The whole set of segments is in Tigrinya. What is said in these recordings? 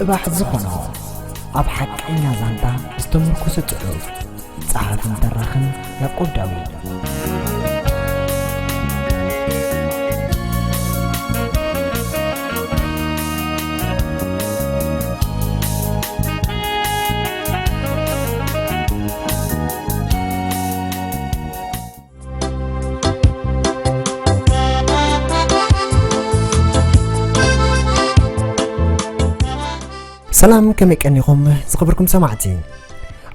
ጽባሕ ዝኾኖ ኣብ ሓቀኛ ዛንታ ዝተመርኮሰ ጽሑፍ። ጸሓፍን ተራኽን ያዕቆብ ዳዊት። ሰላም፣ ከመይ ቀኒኹም ዝኸበርኩም ሰማዕቲ?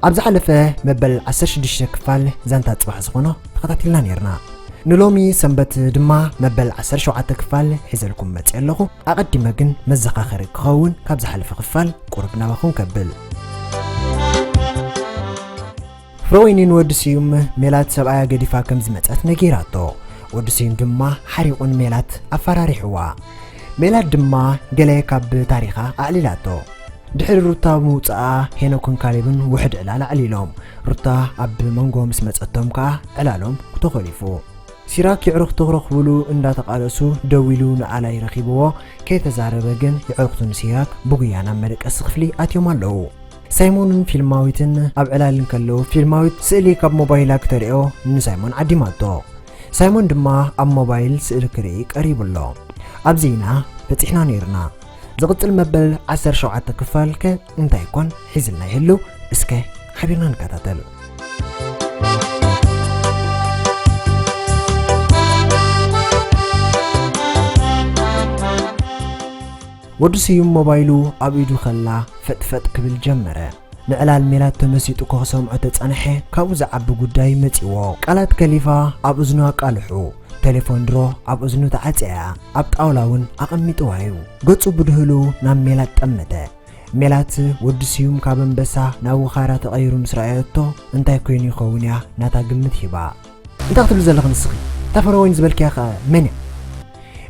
ኣብ ዝሓለፈ መበል ዓሰርተ ሽዱሽተ ክፋል ዛንታ ጽባሕ ዝኾኖ ተኸታቲልና ነይርና። ንሎሚ ሰንበት ድማ መበል ዓሰርተ ሸውዓተ ክፋል ሒዘልኩም መጽእ ኣለኹ። ኣቐዲመ ግን መዘኻኸሪ ክኸውን ካብ ዝሓለፈ ክፋል ቁሩብ ናባኹም ከብል። ፍረወይኒ ንወዲ ስዩም ሜላት ሰብኣያ ገዲፋ ከም ዝመጸት ነጊራቶ። ወዲ ስዩም ድማ ሓሪቑ ንሜላት ኣፈራሪሕዋ። ሜላት ድማ ገለ ካብ ታሪኻ ኣዕሊላቶ። ድሕሪ ሩታ ምውጽኣ ሄኖክን ካሌብን ውሕድ ዕላል ኣዕሊሎም። ሩታ ኣብ መንጎ ምስ መጸቶም ከኣ ዕላሎም ተኾሊፉ። ሲራክ የዕሩኽቱ ክረኽብሉ እንዳተቓለሱ ደዊሉ ንኣላይ ረኺብዎ። ከይተዛረበ ግን የዕሩኽቱ ንሲራክ ብጉያ ናብ መደቀሲ ክፍሊ ኣትዮም ኣለዉ። ሳይሞንን ፊልማዊትን ኣብ ዕላል እንከለዉ፣ ፊልማዊት ስእሊ ካብ ሞባይላ ክተርእዮ ንሳይሞን ዓዲማቶ። ሳይሞን ድማ ኣብ ሞባይል ስእሊ ክርኢ ቀሪቡ ኣሎ። ኣብዚ ኢና በጺሕና ነይርና። ዝቕጽል መበል ዓሰርተ ሸውዓተ ክፋል ከ እንታይ ኮን ሒዝልና ይህሉ? እስከ ሓቢርና ንከታተል። ወዲ ስዩም ሞባይሉ ኣብ ኢዱ ከላ ፈጥፈጥ ክብል ጀመረ። ንዕላል ሜላት ተመሲጡ ክሰምዖ ተጸንሐ፣ ካብኡ ዝዓቢ ጉዳይ መጺዎ። ቃላት ከሊፋ ኣብ እዝኑ ኣቃልሑ። ቴሌፎን ድሮ ኣብ እዝኑ ተዓጽያ፣ ኣብ ጣውላ እውን ኣቐሚጥዋ እዩ። ገጹ ብድህሉ ናብ ሜላት ጠመተ። ሜላት ወዲ ስዩም ካብ ኣንበሳ ናብ ውኻርያ ተቐይሩ ምስ ረኣየቶ፣ እንታይ ኮይኑ ይኸውን እያ ናታ ግምት ሂባ። እንታይ ክትብሊ ዘለኺ ንስኺ? እታ ፍረወይኒ ዝበልክያ ኸ መን እያ?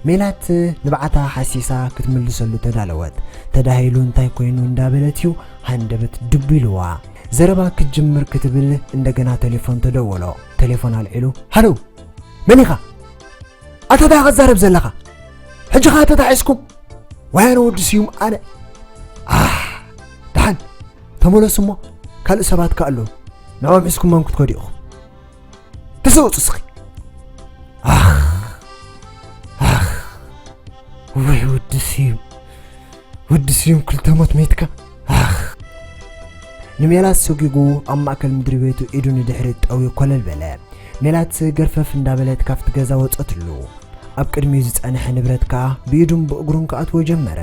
ሜላት ንብዓታ ሓሲሳ ክትምልሰሉ ተዳለወት። ተዳሂሉ እንታይ ኮይኑ እንዳበለት እዩ ሃንደበት ድቡ ኢልዋ። ዘረባ ክትጅምር ክትብል እንደገና ቴሌፎን ተደወሎ። ቴሌፎን ኣልዒሉ፣ ሃሎ፣ መን ኢኻ? ኣታ እንታይ ኢኻ ትዛረብ ዘለኻ? ሕጂ ኸኣ ተታሒዝኩም? ዋይ ኣነ ወዲ ስዩም ኣነ። ኣህ፣ ደሓን ተመለሱ እሞ ካልእ ሰባት ከ ኣለዉ። ንዕኦም ሒዝኩሞም ክትከዱ ኢኹም። ተሰውጹ እስኺ። ኣኽ፣ ኣኽ፣ ወይ ወዲ ስዩም፣ ወዲ ስዩም ክልተ ሞት መይትካ። ኣኽ። ንሜላት ሰጒጉ ኣብ ማእከል ምድሪ ቤቱ ኢዱ ንድሕሪት ጠውዩ ኮለል በለ። ሜላት ገርፈፍ እንዳበለት ካብቲ ገዛ ወጸትሉ። ኣብ ቅድሚኡ ዝጸንሐ ንብረት ከኣ ብኢዱን ብእግሩን ክኣትዎ ጀመረ።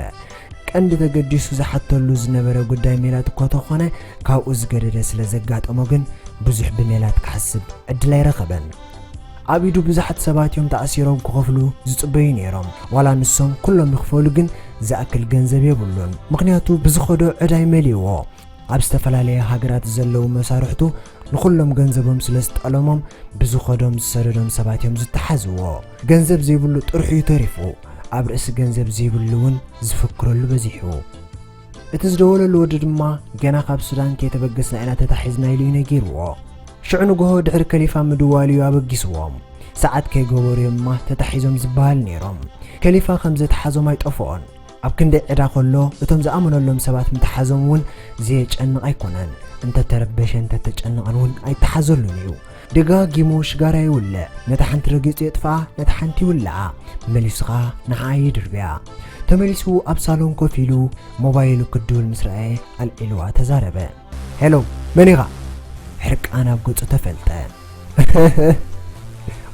ቀንዲ ተገዲሱ ዝሓተሉ ዝነበረ ጉዳይ ሜላት እኳ ተኾነ፣ ካብኡ ዝገደደ ስለ ዘጋጠሞ ግን ብዙሕ ብሜላት ክሓስብ ዕድል ኣይረኸበን። ኣብ ኢዱ ብዙሓት ሰባት እዮም ተኣሲሮም ክኸፍሉ ዝጽበዩ ነይሮም። ዋላ ንሶም ኩሎም ይኽፈሉ ግን ዝኣክል ገንዘብ የብሉን። ምኽንያቱ ብዝኸዶ ዕዳ ይመልእዎ። ኣብ ዝተፈላለየ ሃገራት ዘለዉ መሳርሕቱ ንኹሎም ገንዘቦም ስለ ዝጠለሞም ብዝኸዶም ዝሰደዶም ሰባት እዮም ዝተሓዝዎ። ገንዘብ ዘይብሉ ጥርሑ እዩ ተሪፉ። ኣብ ርእሲ ገንዘብ ዘይብሉ እውን ዝፍክረሉ በዚሑ። እቲ ዝደወለሉ ወዲ ድማ ገና ካብ ሱዳን ከይተበገስና ኢና ተታሒዝና ኢሉ እዩ ነጊርዎ። ሽዑ ንግሆ ድሕሪ ከሊፋ ምድዋል እዩ ኣበጊስዎም። ሰዓት ከይገበሩ እዮም ድማ ተታሒዞም ዝበሃል ነይሮም። ከሊፋ ከም ዘተሓዞም ኣይጠፍኦን። ኣብ ክንደይ ዕዳ ከሎ እቶም ዝኣመነሎም ሰባት ምትሓዞም እውን ዘየጨንቕ ኣይኮነን። እንተተረበሸን እንተተጨነቐን እውን ኣይተሓዘሉን እዩ። ደጋጊሙ ሽጋራ ይውልዕ፣ ነታ ሓንቲ ረጊጹ የጥፍኣ፣ ነታ ሓንቲ ይውልዓ፣ መሊሱ ኸኣ ንዓኣ ይድርብያ። ተመሊሱ ኣብ ሳሎን ኮፍ ኢሉ ሞባይሉ ክድውል ምስ ረኣየ ኣልዒልዋ ተዛረበ። ሄሎ፣ መን ኢኻ? ሕርቃን ኣብ ገጹ ተፈልጠ።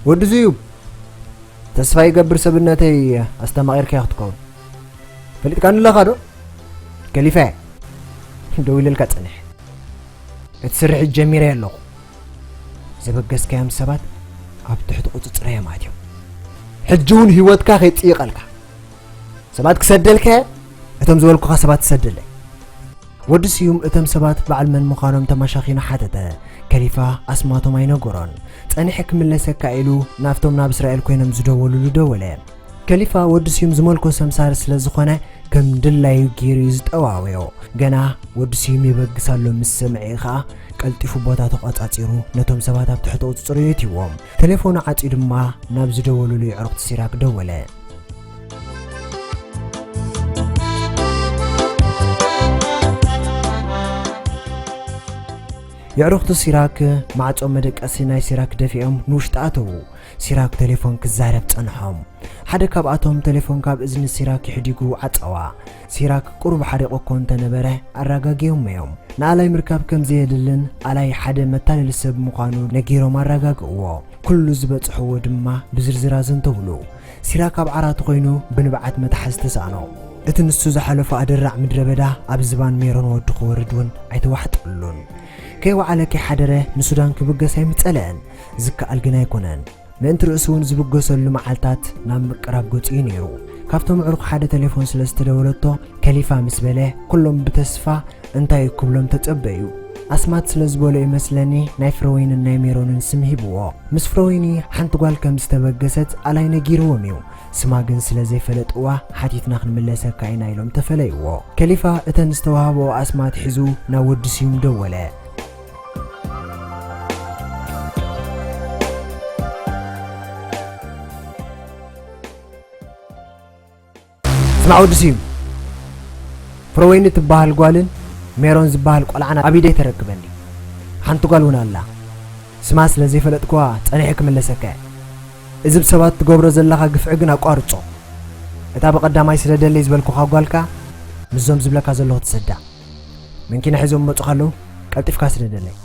ወዲ ስዩም፣ ተስፋ ይገብር ሰብነተይ ኣስተማቒርካዮ ክትከውን። ፈሊጥካኒ ኣለኻ ዶ? ከሊፋ እየ። ደዊለልካ ጸኒሐ። እቲ ስርሒት ጀሚረ ኣለኹ። ዘበገስካዮም ሰባት ኣብ ትሕቲ ቁጽጽረይ እዮም ኣትዮም። ሕጂ እውን ህይወትካ ከይጽይቐልካ። ሰባት ክሰደልካ እየ፣ እቶም ዝበልኩኻ ሰባት ትሰደለይ። ወዲ ስዩም እቶም ሰባት በዓል መን ምዃኖም ተመሻኺኑ ሓተተ። ከሊፋ ኣስማቶም ኣይነገሮን። ጸኒሐ ክምለሰካ ኢሉ ናብቶም ናብ እስራኤል ኮይኖም ዝደወሉሉ ደወለ። ከሊፋ ወዲ ስዩም ዝመልኮ ሰምሳሪ ስለ ዝኾነ ከም ድላዩ ገይሩ እዩ ዝጠዋወዮ። ገና ወዲ ስዩም ይበግስ ኣሎ ምስ ሰምዐ ከኣ ቀልጢፉ ቦታ ተቖጻጺሩ ነቶም ሰባት ኣብ ትሕቲ ቁጽጽሩ የእትይዎም። ቴሌፎኑ ዓጽዩ ድማ ናብ ዝደወሉሉ የዕሩኽቲ ሲራክ ደወለ። የዕሩኽቱ ሲራክ ማዕጾ መደቀሲ ናይ ሲራክ ደፊኦም ንውሽጢ ኣተዉ። ሲራክ ቴሌፎን ክዛረብ ጸንሖም። ሓደ ካብኣቶም ቴሌፎን ካብ እዝኒ ሲራክ ይሕዲጉ ዓጸዋ። ሲራክ ቁሩብ ሓሪቑ እኮ እንተነበረ ኣረጋጊኦሞ እዮም። ንኣላይ ምርካብ ከም ዘየድልን ኣላይ ሓደ መታለሊ ሰብ ምዃኑ ነጊሮም ኣረጋግእዎ። ኩሉ ዝበጽሕዎ ድማ ብዝርዝር ኣዘንተውሉ። ሲራክ ኣብ ዓራቱ ኮይኑ ብንብዓት መትሓዝ ተሳእኖ። እቲ ንሱ ዝሓለፎ ኣደራዕ ምድረ በዳ ኣብ ዝባን ሜሮን ወዲ ክወርድ እውን ኣይተዋሕጠሉን። ከይወዓለ ከይሓደረ ንሱዳን ክብገስ ኣይምጸለአን። ዝከኣል ግን ኣይኮነን። ምእንቲ ርእሱ እውን ዝብገሰሉ መዓልታት ናብ ምቅራብ ገጹ እዩ ነይሩ። ካብቶም ኣዕሩኽ ሓደ ቴሌፎን ስለ ዝተደወለቶ ከሊፋ ምስ በለ ኩሎም ብተስፋ እንታይ ክብሎም ተጸበዩ። ኣስማት ስለ ዝበሎ ይመስለኒ ናይ ፍረወይንን ናይ ሜሮንን ስም ሂብዎ። ምስ ፍረወይኒ ሓንቲ ጓል ከም ዝተበገሰት ኣላይ ነጊርዎም እዩ። ስማ ግን ስለ ዘይፈለጥዋ ሓቲትና ክንምለሰካ ኢና ኢሎም ተፈለይዎ። ከሊፋ እተን ዝተዋህብኦ ኣስማት ሒዙ ናብ ወዲ ስዩም ደወለ። ስማዕ ወዲ ስዩም፣ ፍረወይኒ ትበሃል ጓልን ሜሮን ዝበሃል ቆልዓን ኣብ ኢደይ ተረክበኒ። ሓንቲ ጓል እውን ኣላ። ስማ ስለ ዘይፈለጥክዋ ጸኒሐ ክምለሰካ እየ። እዚ ብሰባት ትገብሮ ዘለኻ ግፍዒ ግን ኣቋርጾ። እታ ብቐዳማይ ስደደለይ ዝበልኩኻ ጓልካ ምስዞም ዝብለካ ዘለኹ ትሰዳ። መንኪና ሒዞም መጹኻ ኣለዉ፣ ቀልጢፍካ ስደደለይ።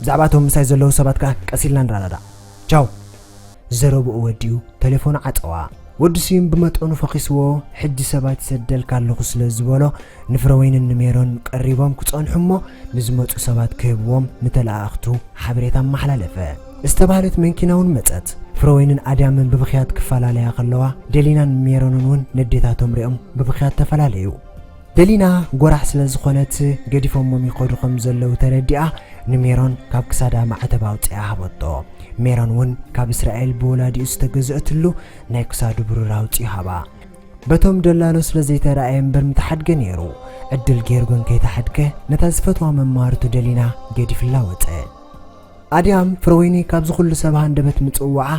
ብዛዕባ እቶም ምሳይ ዘለዉ ሰባት ከኣ ቀስ ኢልና ንረዳዳእ። ቻው። ዘረብኡ ወዲኡ ተሌፎኑ ዓጸዋ። ወዲ ስዩም ብመጠኑ ፈኺስዎ፣ ሕጂ ሰባት ይሰደልካ ኣለኹ ስለ ዝበሎ፣ ንፍረወይንን ንሜሮን ቀሪቦም ክጸንሑ እሞ ንዝመጹ ሰባት ክህብዎም ንተለኣኣኽቱ ሓበሬታ ኣመሓላለፈ። ዝተባህለት መንኪና እውን መጸት። ፍረወይንን ኣድያምን ብብኽያት ክፈላለያ ከለዋ፣ ደሊናን ሜሮንን እውን ነዴታቶም ሪኦም ብብኽያት ተፈላለዩ። ደሊና ጎራሕ ስለ ዝኾነት ገዲፎሞም ይኸዱ ከም ዘለዉ ተረዲኣ፣ ንሜሮን ካብ ክሳዳ ማዕተብ ኣውጺኣ ሃበቶ። ሜሮን እውን ካብ እስራኤል ብወላዲኡ ዝተገዝአትሉ ናይ ክሳዱ ብሩር ኣውጺኡ ሃባ። በቶም ደላሎ ስለ ዘይተራእየ እምበር ምተሓድገ ነይሩ። ዕድል ጌሩ ግን ከይተሓድገ ነታ ዝፈትዋ መማርቱ ደሊና ገዲፍላ ወጸ። ኣድያም ፍረወይኒ ካብዚ ኩሉ ሰብ ሃንደበት ምጽዋዓ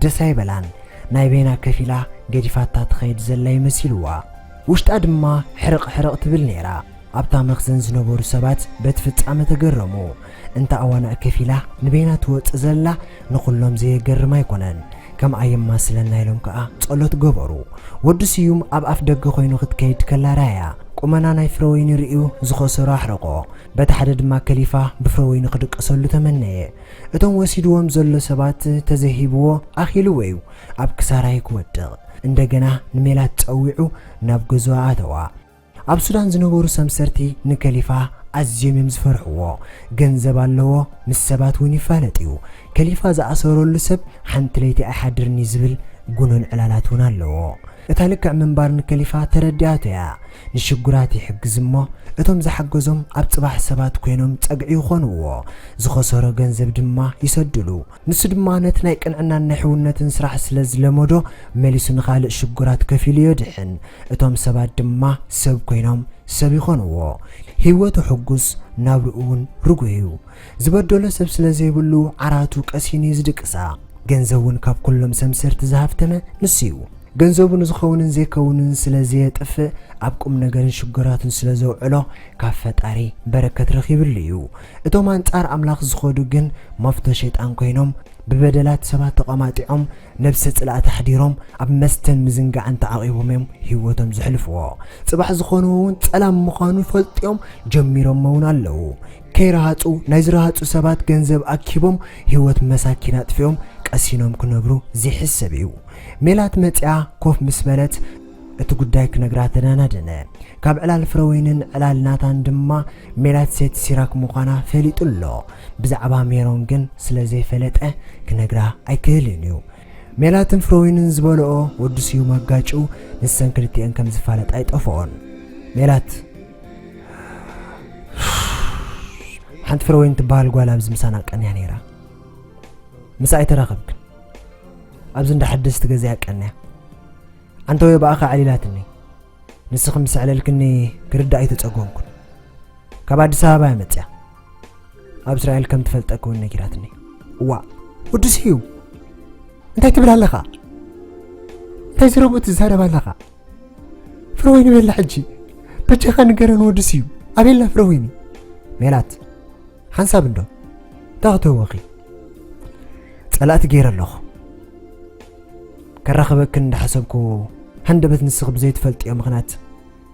ደስ ኣይበላን። ናይ በይና ከፊላ ገዲፋታ ትኸይድ ዘላ ይመሲልዋ። ውሽጣ ድማ ሕርቕ ሕርቕ ትብል ነይራ። ኣብታ መኽዘን ዝነበሩ ሰባት በቲ ፍጻመ ተገረሙ። እንተ ኣዋናእ ከፊላ ንበይና ትወጽእ ዘላ ንኹሎም ዘየገርም ኣይኮነን። ከምኣ የማስለና ኢሎም ከኣ ጸሎት ገበሩ። ወዲ ስዩም ኣብ ኣፍ ደገ ኮይኑ ክትከይድ ከላ ረኣያ። ቁመና ናይ ፍረወይኒ ርእዩ ዝኸሰሮ ኣሕረቆ። በቲ ሓደ ድማ ከሊፋ ብፍረወይኒ ክድቅሰሉ ተመነየ። እቶም ወሲድዎም ዘሎ ሰባት ተዘይሂብዎ ኣኺልዎ እዩ ኣብ ክሳራይ ክወድቕ። እንደገና ንሜላት ጸዊዑ ናብ ገዝኡ ኣተዋ። ኣብ ሱዳን ዝነበሩ ሰምሰርቲ ንከሊፋ ኣዝዮም እዮም ዝፈርሕዎ። ገንዘብ ኣለዎ፣ ምስ ሰባት እውን ይፋለጥ እዩ። ከሊፋ ዝኣሰረሉ ሰብ ሓንቲ ለይቲ ኣይሓድርን እዩ ዝብል ጉኑን ዕላላት እውን ኣለዎ። እታ ልክዕ ምንባር ንከሊፋ ተረዲኣቶ እያ። ንሽጉራት ይሕግዝ እሞ፣ እቶም ዝሓገዞም ኣብ ጽባሕ ሰባት ኮይኖም ጸግዒ ይኾንዎ። ዝኸሰሮ ገንዘብ ድማ ይሰድሉ። ንሱ ድማ ነቲ ናይ ቅንዕናን ናይ ሕውነትን ስራሕ ስለ ዝለመዶ፣ መሊሱ ንኻልእ ሽጉራት ከፊሉ የድሕን። እቶም ሰባት ድማ ሰብ ኮይኖም ሰብ ይኾንዎ። ህይወቱ ሕጉስ፣ ናብርኡ እውን ርጉእ እዩ። ዝበደሎ ሰብ ስለ ዘይብሉ፣ ዓራቱ ቀሲኑ እዩ ዝድቅሳ። ገንዘብ እውን ካብ ኩሎም ሰምሰርቲ ዝሃፍተመ ንሱ እዩ። ገንዘቡ ንዝኸውንን ዘይከውንን ስለ ዘየጥፍእ፣ ኣብ ቁም ነገርን ሽግራትን ስለ ዘውዕሎ፣ ካብ ፈጣሪ በረከት ረኺብሉ እዩ። እቶም ኣንጻር ኣምላኽ ዝኸዱ ግን መፍቶ ሸይጣን ኮይኖም፣ ብበደላት ሰባት ተቐማጢዖም፣ ነብሰ ጽልኣት ኣሕዲሮም፣ ኣብ መስተን ምዝንጋዕን ተዓቒቦም እዮም ህይወቶም ዘሕልፍዎ። ጽባሕ ዝኾንዎ እውን ጸላም ምዃኑ ፈልጢኦም ጀሚሮሞ እውን ኣለዉ። ከይረሃጹ፣ ናይ ዝረሃጹ ሰባት ገንዘብ ኣኪቦም፣ ህይወት መሳኪን ኣጥፊኦም፣ ቀሲኖም ክነብሩ ዘይሕሰብ እዩ። ሜላት መጺኣ ኮፍ ምስ በለት፣ እቲ ጉዳይ ክነግራ ተደናደነ። ካብ ዕላል ፍረወይንን ዕላል ናታን ድማ ሜላት ሴት ሲራክ ምዃና ፈሊጡ ኣሎ። ብዛዕባ ሜሮን ግን ስለ ዘይፈለጠ ክነግራ ኣይክህልን እዩ። ሜላትን ፍረወይንን ዝበልኦ ወዲ ስዩም ኣጋጭው ንሰን ክልቲኤን ከም ዝፋለጥ ኣይጠፍኦን። ሜላት፣ ሓንቲ ፍረወይን ትበሃል ጓል ኣብዚ ምሳና ቀንያ ነይራ። ምሳ ኣይተራኸብክን። ኣብዚ እንዳ ሓደስቲ ገዚኣ ቀንያ። ዓንተወይ ብኣኻ ዕሊላትኒ። ንስኺ ምስ ኣዕለልክኒ ክርዳእ ኣይተጸገምኩን። ካብ ኣዲስ ኣበባ እያ መጽያ። ኣብ እስራኤል ከም ትፈልጠኪ እውን ነጊራትኒ። እዋ፣ ወዲ ስዩ፣ እንታይ ትብል ኣለኻ? እንታይ ዝረብኡ ትዛረብ ኣለኻ? ፍረወይኒ በላ ሕጂ። በጃኻ ንገረን ወዲ ስዩ። ኣበይ ኣላ ፍረወይኒ? ሜላት፣ ሓንሳብ እንዶ እንታይ ክትህወኺ? ጸላእቲ ገይረ ኣለኹ። ከራኸበክን እንዳሓሰብኩ፣ ሃንደበት ንስኺ ብዘይትፈልጥዮ ምኽንያት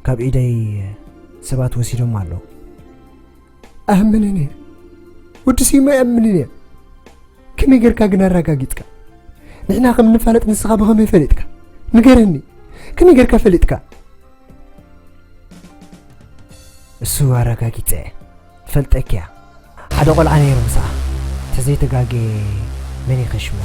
ካብ ኢደይ ሰባት ወሲዶም ኣለዉ። ኣምንን እየ። ወዲ ስዩም ኣምንን እየ። ከመይ ጌርካ ግን ኣረጋጊጽካ? ንሕና ከም ንፋለጥ ንስኻ ብኸመይ ፈሊጥካ? ንገረኒ። ከመይ ጌርካ ፈሊጥካ? እሱ ኣረጋጊጸ እየ። ትፈልጠኪ እያ። ሓደ ቆልዓ ነይሩ ምስኣ። ተዘይተጋጌ መን ይኸሽሞ?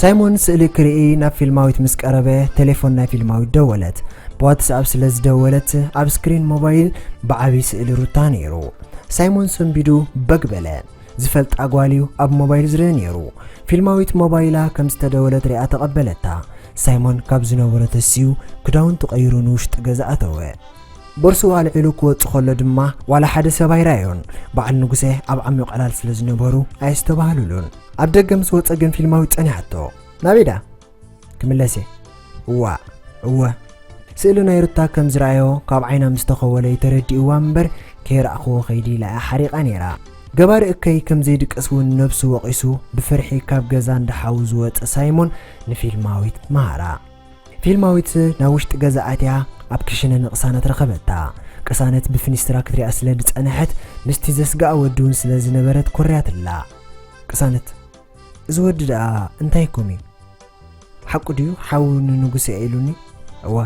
ሳይሞን ስእሊ ክርኢ ናብ ፊልማዊት ምስ ቀረበ፣ ቴሌፎን ናይ ፊልማዊት ደወለት። ብዋትስኣፕ ስለ ዝደወለት፣ ኣብ ስክሪን ሞባይል ብዓቢ ስእሊ ሩታ ነይሩ። ሳይሞን ሰንቢዱ በግ በለ። ዝፈልጣ ጓል እዩ ኣብ ሞባይል ዝርኢ ነይሩ። ፊልማዊት ሞባይላ ከም ዝተደወለት ሪኣ ተቐበለታ። ሳይሞን ካብ ዝነበሮ ተሲኡ ክዳውንቱ ቀይሩ ንውሽጢ ገዛ ኣተወ። ቦርሱ ኣልዒሉ ክወጽእ ከሎ ድማ ዋላ ሓደ ሰብ ኣይረኣዮን። በዓል ንጉሰ ኣብ ዓሚቕ ዕላል ስለ ዝነበሩ ኣየስተባህሉሉን። ኣብ ደገ ምስ ወጸ ግን ፊልማዊት ጸኒሓቶ። ናበይ ደኣ? ክምለስ እየ። እዋ፣ እወ። ስእሊ ናይ ሩታ ከም ዝረኣዮ ካብ ዓይና ምስ ተኸወለ ተረዲእዋ እምበር ከይረኣኽዎ ከይዲ ኢላ እያ ሓሪቓ ነይራ። ገባሪ እከይ ከም ዘይድቅስ እውን ነብሱ ወቒሱ ብፍርሒ ካብ ገዛ እንዳ ሓዉ ዝወጸ ሳይሞን ንፊልማዊት መሃራ። ፊልማዊት ናብ ውሽጢ ገዛ ኣትያ ኣብ ክሽነ ንቅሳነት ረኸበታ። ቅሳነት ብፍኒስትራ ክትሪኣ ስለ ዝጸንሐት ምስቲ ዘስግኣ ወዲ እውን ስለ ዝነበረት ኮርያትላ። ቅሳነት፣ እዚ ወዲ ደኣ እንታይ ኮም እዩ? ሓቁ ድዩ ሓው ንንጉሰ ኢሉኒ? እወ፣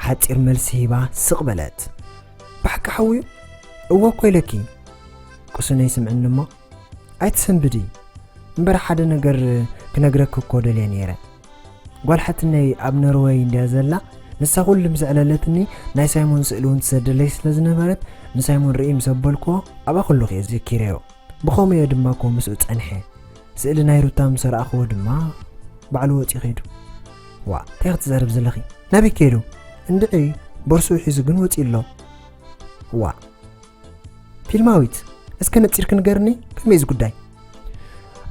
ሓጺር መልሲ ሂባ ስቕ በለት። ብሓቂ ሓው እዩ? እወ እኮ ኢለኪ። ቅሱነይ ስምዕኒ እሞ ኣይትሰንብዲ። እምበር ሓደ ነገር ክነግረኪ እኮ ደልየ ነይረ። ጓል ሓትነይ ኣብ ኖርወይ እንድያ ዘላ፣ ንሳ ኩሉ ምስ ኣዕለለትኒ ናይ ሳይሞን ስእሊ እውን ትሰደለይ ስለ ዝነበረት ንሳይሞን ርኢ ምስ ኣበልክዎ ኣብኣ ከለኹ እየ ዘኪረዮ። ብኸምኡ እየ ድማ እኮ ምስኡ ጸኒሐ። ስእሊ ናይ ሩታ ምስ ረኣኽዎ ድማ ባዕሉ ወጺኡ ከይዱ። ዋ፣ እንታይ ክትዛረብ ዘለኺ? ናበይ ከይዱ? እንድዒ ቦርሱኡ ሒዙ ግን ወጺኡ ኣሎ። ዋ፣ ፊልማዊት፣ እስከ ነጺርኪ ንገርኒ፣ ከመይ እዚ ጉዳይ?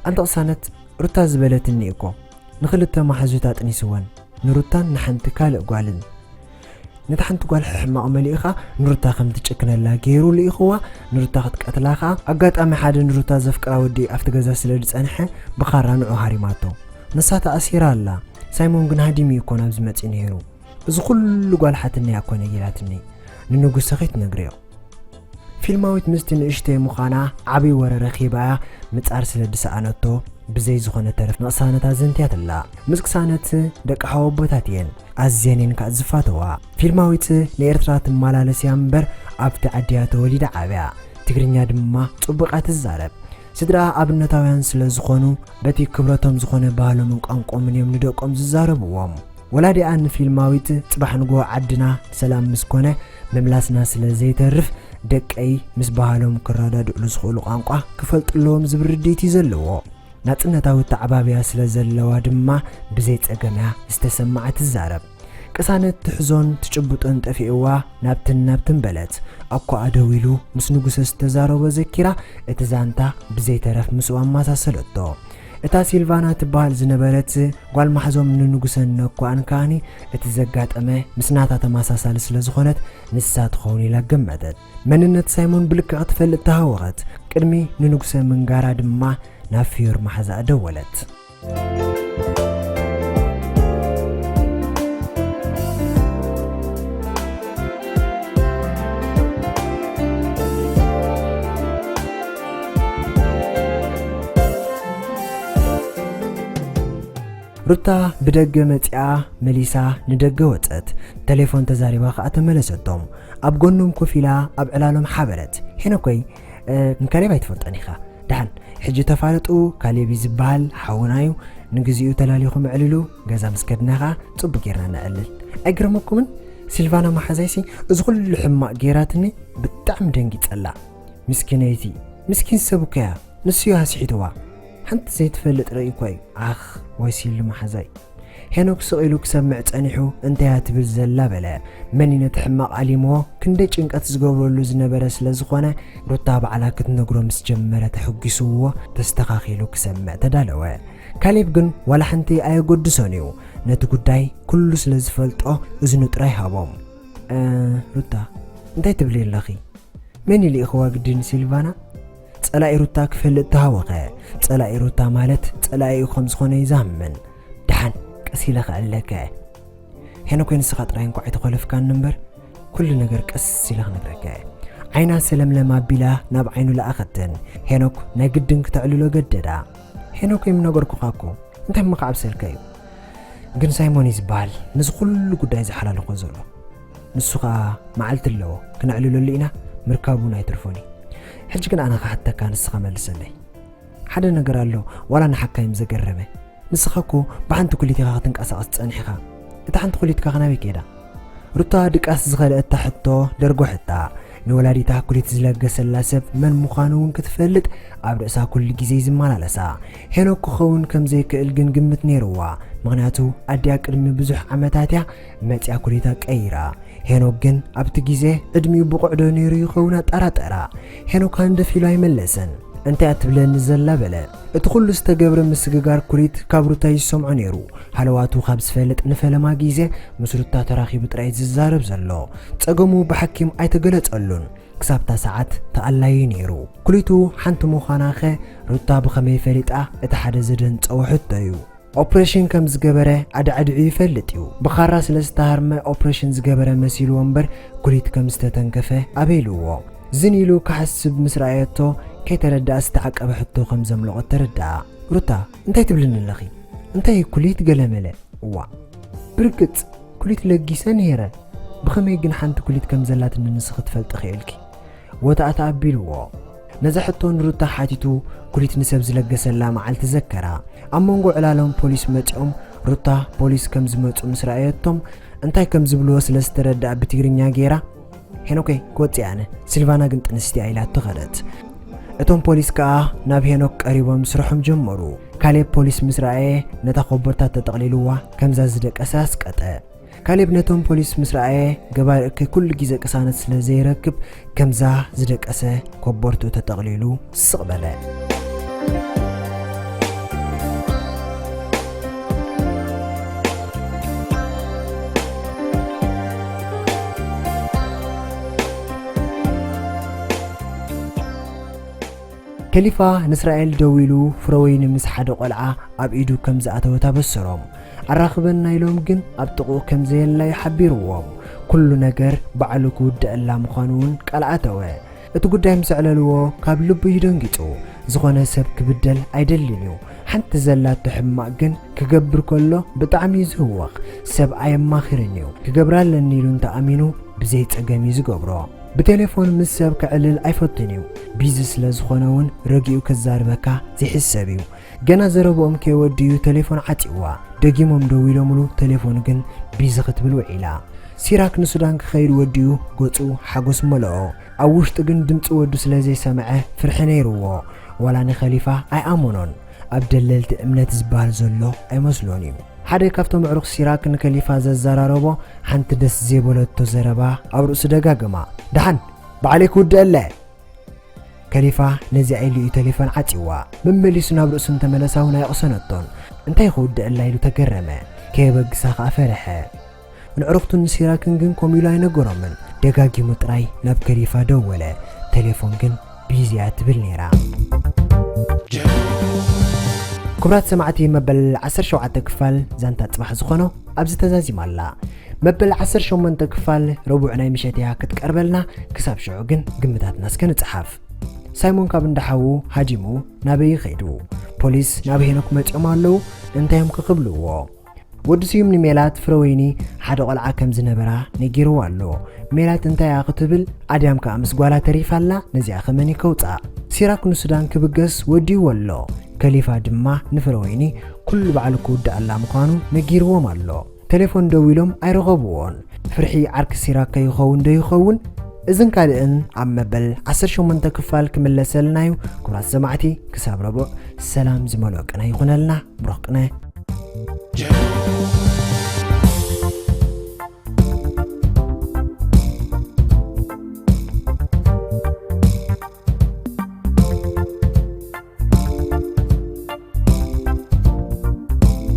ኣንቲ ቅሳነት፣ ሩታ ዝበለትኒ እኮ ንኽልተ ማሕዙት ኣጥኒስወን፣ ንሩታን ንሓንቲ ካልእ ጓልን። ነታ ሓንቲ ጓል ሕማቕ መሊእኻ ንሩታ ከም ትጨክነላ ገይሩ ልኢኽዋ፣ ንሩታ ክትቀትላ ኸኣ ኣጋጣሚ ሓደ ንሩታ ዘፍቅራ ወዲ ኣብቲ ገዛ ስለ ዝጸንሐ ብኻራ ንዑ ሃሪማቶ። ንሳ ተኣሲራ ኣላ። ሳይሞን ግን ሃዲሙ እዩ እኮ ናብዚ መጺኡ ነይሩ። እዚ ኩሉ ጓል ሓትነይ ኣኮነ ጌራትኒ። ንንጉሰ ከይትነግርዮ። ፊልማዊት ምስቲ ንእሽተይ ምዃና ዓብዪ ወረ ረኺባ እያ ምጻር ስለ ዝሰኣነቶ ብዘይ ዝኾነ ተረፍ ንቕሳነት ኣዘንትያትላ። ምስ ቅሳነት ደቂ ሓወቦታት እየን። ኣዝየን እየን ከኣ ዝፋተዋ። ፊልማዊት ንኤርትራ ትመላለስ እያ እምበር ኣብቲ ዓዲ እያ ተወሊዳ ዓብያ። ትግርኛ ድማ ጽቡቓ ትዛረብ። ስድራኣ ኣብነታውያን ስለ ዝኾኑ በቲ ክብረቶም ዝኾነ ባህሎምን ቋንቆምን እዮም ንደቆም ዝዛረብዎም። ወላዲኣ ንፊልማዊት ጽባሕ ንግሆ ዓድና ሰላም ምስ ኮነ ምምላስና ስለ ዘይተርፍ ደቀይ ምስ ባህሎም ክረዳድእሉ ዝኽእሉ ቋንቋ ክፈልጡ ኣለዎም ዝብል ርድኢት እዩ ዘለዎ። ናጽነታዊ ኣተዓባብያ ስለ ዘለዋ ድማ ብዘይ ጸገም እያ ዝተሰምዓ ትዛረብ። ቅሳነት ትሕዞን ትጭብጦን ጠፊእዋ ናብትን ናብትን በለት። ኣኳኣ ደው ኢሉ ምስ ንጉሰ ዝተዛረቦ ዘኪራ እቲ ዛንታ ብዘይ ተረፍ ምስኡ ኣመሳሰለቶ። እታ ሲልቫና ትበሃል ዝነበረት ጓል ማሕዞም ንንጉሰን ነኳኣን ከኣኒ እቲ ዘጋጠመ ምስ ናታ ተመሳሳሊ ስለ ዝኾነት ንሳ ትኸውን ኢላ ገመተት። መንነት ሳይሞን ብልክዕ ክትፈልጥ ተሃወኸት። ቅድሚ ንንጉሰ ምንጋራ ድማ ናብ ፍዮር ማሕዛኣ ደወለት። ሩታ ብደገ መጺኣ መሊሳ ንደገ ወጸት። ተሌፎን ተዛሪባ ከኣ ተመለሰቶም። ኣብ ጎኖም ኮፍ ኢላ ኣብ ዕላሎም ሓበረት። ሄኖኮይ፣ እ፣ ንካሌብ ኣይትፈልጦን ኢኻ። ደሓን፣ ሕጂ ተፋለጡ፣ ካሌብ እዩ ዝበሃል፣ ሓውና እዩ። ንግዚኡ ተላሊኹም ኣዕልሉ፣ ገዛ ምስ ከድና ኸኣ ጽቡቕ ጌርና ነዕልል። ኣይገርመኩምን? ሲልቫና መሓዛይሲ እዚ ኩሉ ሕማቕ ጌራትኒ ብጣዕሚ ደንጊጸላ። ምስኪነይቲ፣ ምስኪን ሰብ እኮ እያ፣ ንሱ እዩ ኣስሒትዋ። ሓንቲ ዘይትፈልጥ ርእይ እኮ እዩ። ኣኽ፣ ወይ ሲሉ መሓዛይ። ሄኖክ ስቕ ኢሉ ክሰምዕ ጸኒሑ፣ እንታይ እያ ትብል ዘላ በለ። መን እዩ ነቲ ሕማቕ ኣሊምዎ? ክንደይ ጭንቀት ዝገብረሉ ዝነበረ ስለ ዝኾነ፣ ሩታ ባዕላ ክትነግሮ ምስ ጀመረ ተሐጒስዎ፣ ተስተኻኺሉ ክሰምዕ ተዳለወ። ካሌብ ግን ዋላ ሓንቲ ኣየገድሶን እዩ። ነቲ ጉዳይ ኩሉ ስለ ዝፈልጦ እዝኑ ጥራይ ሃቦም። "እ፣ ሩታ፣ እንታይ ትብሊ ኣለኺ? መን እዩ ልኢኽዋ ግዲ ንሲልቫና?" ጸላኢ ሩታ ክፈልጥ ተሃወኸ። ጸላኢ ሩታ ማለት ጸላኢኡ ከም ዝኾነ እዩ ዝኣምን። "ደሓን ቀስ ኢለ ከዕልለከ። ሄኖክ፣ ወይ ንስኻ ጥራይ እንኳዕ ኣይተኾለፍካኒ እምበር፣ ኩሉ ነገር ቀስ ኢለ ክነግረከ እየ።" ዓይና ሰለምለም ኣቢላ ናብ ዓይኑ ለኣኸተን። ሄኖክ ናይ ግድን ክተዕልሎ ገደዳ። "ሄኖክ፣ ወይ ምነገርኩኻ እኮ፣ እንታይ እሞ ክዓብሰልካ እዩ? ግን ሳይሞን እዩ ዝበሃል ነዚ ኩሉ ጉዳይ ዝሓላልኾ ዘሎ። ንሱ ኸኣ መዓልቲ ኣለዎ፣ ክነዕልለሉ ኢና፣ ምርካቡ እውን ኣይተርፎን እዩ። ሕጂ ግን ኣነ ክሓተካ፣ ንስኻ መልሰለይ። ሓደ ነገር ኣሎ፣ ዋላ ንሓካይም ዘገረመ። ንስኻ እኮ ብሓንቲ ኩሊት ኢኻ ክትንቀሳቐስ ጸኒሕኻ። እታ ሓንቲ ኩሊትካ ከ ናበይ ከይዳ?" ሩታ ድቃስ ዝኸልአታ ሕቶ ደርጎሐታ። ንወላዲታ ኩሊት ዝለገሰላ ሰብ መን ምዃኑ እውን ክትፈልጥ ኣብ ርእሳ ኩሉ ግዜ እዩ ዝመላለሳ። ሄኖክ ክኸውን ከም ዘይክእል ግን ግምት ነይርዋ። ምኽንያቱ ኣዲኣ ቅድሚ ብዙሕ ዓመታት እያ መጺኣ ኩሊታ ቀይራ። ሄኖክ ግን ኣብቲ ግዜ ዕድሚኡ ብቑዕ ዶ ነይሩ ይኸውን ኣጠራጠራ። ሄኖክ ሃንደፍ ኢሉ ኣይመለሰን። "እንታይ እያ ትብለኒ ዘላ?" በለ። እቲ ኩሉ ዝተገብረ ምስግጋር ኩሊት ካብ ሩታ ይሰምዖ ነይሩ። ሃለዋቱ ካብ ዝፈልጥ ንፈለማ ግዜ ምስ ሩታ ተራኺቡ ጥራይ ዝዛረብ ዘሎ። ጸገሙ ብሓኪም ኣይተገለጸሉን። ክሳብታ ሰዓት ተኣላዩ ነይሩ። ኩሊቱ ሓንቲ ምዃናኸ ሩታ ብኸመይ ፈሊጣ? እቲ ሓደ ዘደንጸዎ ሕቶ እዩ። ኦፕሬሽን ከም ዝገበረ ኣዳዕዲዑ ይፈልጥ እዩ። ብኻራ ስለ ዝተሃርመ ኦፕሬሽን ዝገበረ መሲልዎ እምበር ኩሊት ከም ዝተተንከፈ ኣበይ ኢልዎ። ዝን ኢሉ ክሓስብ ምስ ረኣየቶ ከይተረድኣ ዝተዓቀበ ሕቶ ከም ዘምለቖ ተረድኣ። "ሩታ፣ እንታይ ትብልኒ ኣለኺ? እንታይ ኩሊት ገለመለ?" "እዋ፣ ብርግጽ ኩሊት ለጊሰ ነይረ። ብኸመይ ግን ሓንቲ ኩሊት ከም ዘላትኒ ንስኺ ትፈልጢ ኽኢልኪ?" ወታእታ ኣቢልዎ። ነዛ ሕቶ ንሩታ ሓቲቱ ኩሊት ንሰብ ዝለገሰላ መዓልቲ ዘከራ። ኣብ መንጎ ዕላሎም ፖሊስ መጺኦም። ሩታ ፖሊስ ከም ዝመጹ ምስ ረኣየቶም እንታይ ከም ዝብልዎ ስለ ዝተረድኣ ብትግርኛ ገይራ፣ "ሄኖከይ ክወጽእ ኣነ፣ ሲልቫና ግን ጥንስቲ እያ" ኢላቶ ኸደት። እቶም ፖሊስ ከኣ ናብ ሄኖክ ቀሪቦም ስርሖም ጀመሩ። ካሌብ ፖሊስ ምስ ረኣየ ነታ ኮቦርታ ተጠቕሊልዋ ከምዛ ዝደቀሰ ኣስቀጠ። ካሌብ ነቶም ፖሊስ ምስ ረኣየ፣ ገባር እከይ ኩሉ ግዜ ቅሳነት ስለ ዘይረክብ፣ ከምዛ ዝደቀሰ ኮቦርትኡ ተጠቕሊሉ ስቕ በለ። ከሊፋ ንእስራኤል ደዊሉ፣ ፍረወይኒ ምስ ሓደ ቆልዓ ኣብ ኢዱ ከም ዝኣተወት ኣበሰሮም። ኣራኽበና ኢሎም ግን ኣብ ጥቕኡ ከም ዘየላ እዩ ሓቢርዎም። ኩሉ ነገር ባዕሉ ክውድኣላ ምዃኑ እውን ቃል ኣተወ። እቲ ጉዳይ ምስ ኣዕለልዎ ካብ ልቡ እዩ ደንጊጹ። ዝኾነ ሰብ ክብደል ኣይደልን እዩ። ሓንቲ ዘላቶ ሕማቕ ግን ክገብር ከሎ ብጣዕሚ እዩ ዝህወኽ። ሰብ ኣየማኽርን እዩ። ክገብራ ኣለኒ ኢሉ እንተኣሚኑ ብዘይ ጸገም እዩ ዝገብሮ። ብቴሌፎን ምስ ሰብ ከዕልል ኣይፈቱን እዩ። ቢዚ ስለ ዝኾነ እውን ረጊኡ ከዛርበካ ዘይሕሰብ እዩ። ገና ዘረብኦም ከይወድዩ ቴሌፎን ዓጽይዋ። ደጊሞም ደዊሎምሉ፣ ቴሌፎኑ ግን ቢዚ ክትብል ውዒላ። ሲራክ ንሱዳን ክኸይድ ወድዩ ገጹ ሓጎስ መለኦ። ኣብ ውሽጡ ግን ድምጺ ወዱ ስለ ዘይሰምዐ ፍርሒ ነይርዎ። ዋላ ንኸሊፋ ኣይኣመኖን። ኣብ ደለልቲ እምነት ዝበሃል ዘሎ ኣይመስሎን እዩ። ሓደ ካብቶም ኣዕሩኽ ሲራክ ንከሊፋ ዘዘራረቦ ሓንቲ ደስ ዘይበለቶ ዘረባ ኣብ ርእሱ ደጋግማ። "ደሓን ባዕለይ ክውድአለ!" ከሊፋ ነዚኣ ኢሉ እዩ ቴሌፎን ዓጽይዋ። መመሊሱ ናብ ርእሱ እንተመለሳ እውን ኣይቕሰነቶን። "እንታይ ክውድአላ?" ኢሉ ተገረመ። ከየበግሳ ከኣ ፈርሐ። ንዕሩኽቱን ንሲራክን ግን ከምኡ ኢሉ ኣይነገሮምን። ደጋጊሙ ጥራይ ናብ ከሊፋ ደወለ። ቴሌፎን ግን ቢዚ እያ ትብል ነይራ። ክቡራት ሰማዕቲ፣ መበል ዓሰርተ ሸውዓተ ክፋል ዛንታ ጽባሕ ዝኾኖ ኣብዚ ተዛዚማ ኣላ። መበል ዓሰርተ ሸሞንተ ክፋል ረቡዕ ናይ ምሸት እያ ክትቀርበልና። ክሳብ ሽዑ ግን ግምታትና እስከ ንጽሓፍ። ሳይሞን ካብ እንዳ ሓዉ ሃዲሙ ናበይ ከይዱ? ፖሊስ ናብ ሄኖክ መጺኦም ኣለዉ። እንታይ እዮም ክብልዎ? ወዲ ስዩም ንሜላት ፍረወይኒ ሓደ ቆልዓ ከም ዝነበራ ነጊርዋ ኣሎ። ሜላት እንታይ እያ ክትብል? ኣድያም ከኣ ምስ ጓላ ተሪፋ ኣላ። ነዚኣ ከመን እዩ ከውጽኣ? ሲራክ ንሱዳን ክብገስ ወዲዎ ኣሎ። ከሊፋ ድማ ንፍረወይኒ ኩሉ ባዕሉ ክውድኣላ ምዃኑ ነጊርዎም ኣሎ። ቴሌፎን ደዊሎም ኣይረኸብዎን። ፍርሒ ዓርኪ ሲራክ ከይኸውን ዶ ይኸውን? እዝን ካልእን ኣብ መበል ዓሰርተ ሸሞንተ ክፋል ክምለሰልና እዩ። ክቡራት ሰማዕቲ፣ ክሳብ ረቡዕ ሰላም ዝመልኦ ቅነ ይኹነልና። ብሩኽ ቅነ።